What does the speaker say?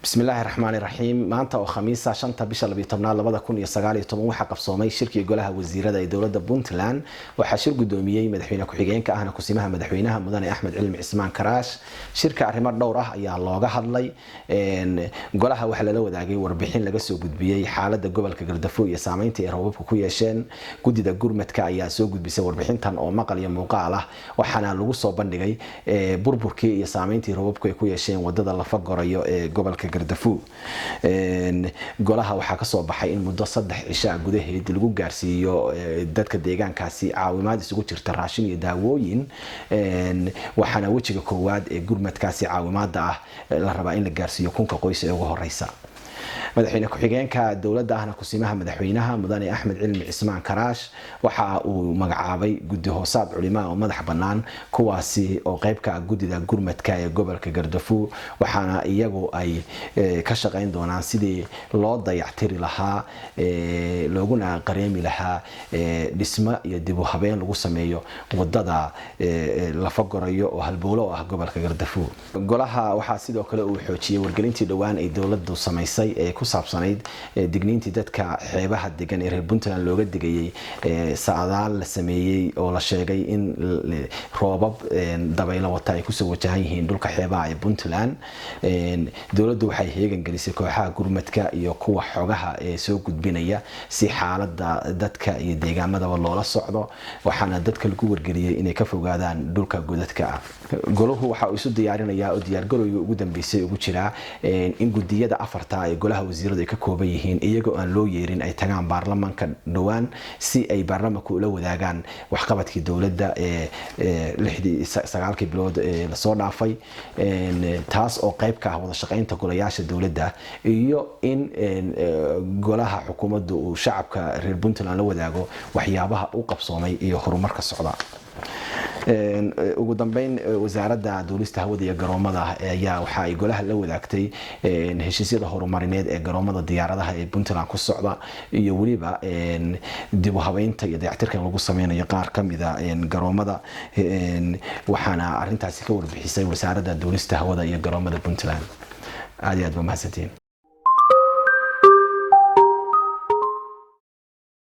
Bismillaahi raxmaani raxiim. Maanta oo Khamiisa, 5-ta bisha 12aad 2019, waxaa qabsoomay shirkii golaha wasiirada ee dowladda Puntland. Waxaa shir gudoomiyey madaxweyne ku-xigeenka ahna kusimaha madaxweynaha, Mudane Axmed Cilmi Cismaan Karaash. Shirka arrimo dhowr ah ayaa looga hadlay. Golaha waxaa lala wadaagay warbixin laga soo gudbiyey xaalada gobolka Gardafo iyo saameynta ay roobabka ku yeesheen. Guddida gurmadka ayaa soo gudbisay warbixintan oo maqal iyo muuqaal ah, waxaana lagu soo bandhigay burburkii iyo saameyntii roobabku ay ku yeesheen wadada Lafa Gorayo ee gobolka Gardafu. Golaha waxaa kasoo baxay in muddo 3 cishaa gudaheed lagu gaarsiiyo dadka deegaankaasi caawimaad isugu jirta raashin iyo daawooyin, waxaana wejiga koowaad ee gurmadkaasi caawimaada ah la rabaa in la gaarsiiyo 1000-ka qoys ee ugu horeysa. Madaxweyne ku-xigeenka dowladda ahna kusimaha madaxweynaha, Mudane Axmed Cilmi Cismaan Karaash, waxa uu magacaabay guddi hoosaad culimaa oo madax bannaan, kuwaasi oo qeybka guddida gurmadka ee gobolka Gardafu, waxaana iyagu ay ka shaqayn doonaan sidii loo dayactiri lahaa, looguna qareemi lahaa dhismo iyo dib u habeen lagu sameeyo wadada Lafa Gorayo oo halbowlo oo ah gobolka Gardafu. Golaha waxaa sidoo kale uu xoojiyey wargelintii dhowaan ay dowladdu samaysay ee ku saabsanayd digniintii dadka xeebaha degan ee reer Puntland looga digayay saadaal la sameeyey oo la sheegay in roobab dabaylo wata ay kusoo wajahan yihiin dhulka xeebaha ee Puntland. Dowladdu waxay heegan gelisay kooxaha gurmadka iyo kuwa xogaha ee soo gudbinaya si xaalada dadka iyo deegaamadaba loola socdo, waxaana dadka lagu wargeliyey inay ka fogaadaan dhulka godadka ah. Golahu waxa uu isu diyaarinayaa oo diyaargarowga ugu dambeysay ugu jiraa in gudiyada afarta ee golaha wasiiradu ay ka kooban yihiin, iyagoo aan loo yeerin, ay tagaan baarlamaanka dhowaan si ay baarlamaanka ula wadaagaan waxqabadkii dowladda ee 6-dii 9-kii bilood ee lasoo dhaafay, taas oo qayb ka ah wada shaqaynta golayaasha dowladda iyo in golaha xukuumaddu uu shacabka reer Puntland la wadaago waxyaabaha u qabsoomay iyo horumarka socda. Ugu dambeyn, Wasaaradda Duulista Hawada iyo Garoomada ayaa waxa ay golaha la wadaagtay heshiisyada horumarineed ee garoomada diyaaradaha ee Puntland ku socda iyo weliba dib u habeynta iyo dayactirkan lagu sameynayo qaar ka mida garoomada, waxaana arintaasi ka warbixisay Wasaaradda Duulista Hawada iyo Garoomada Puntland. Aad iyo aad ba mahadsantiin.